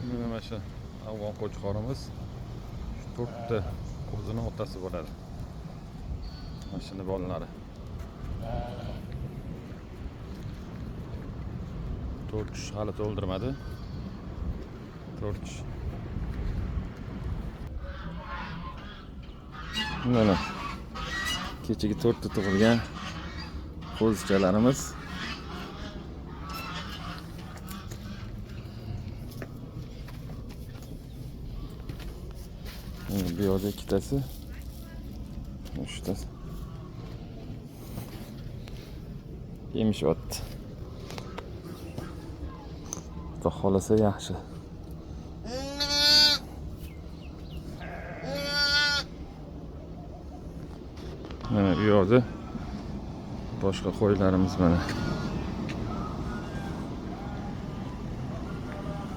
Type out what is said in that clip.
Mana shu afg'on qo'chqorimiz shu to'rtta qo'zini otasi bo'ladi. Mana shuni bolalari. 4 tish hali to'ldirmadi. 4 tish. Mana kechagi to'rtta tug'ilgan qo'zichalarimiz. Bu yoqda ikkitasi, uchtasi yemishyapti. Xudo xohlasa yaxshi. Mana bu yoqda boshqa qo'ylarimiz mana.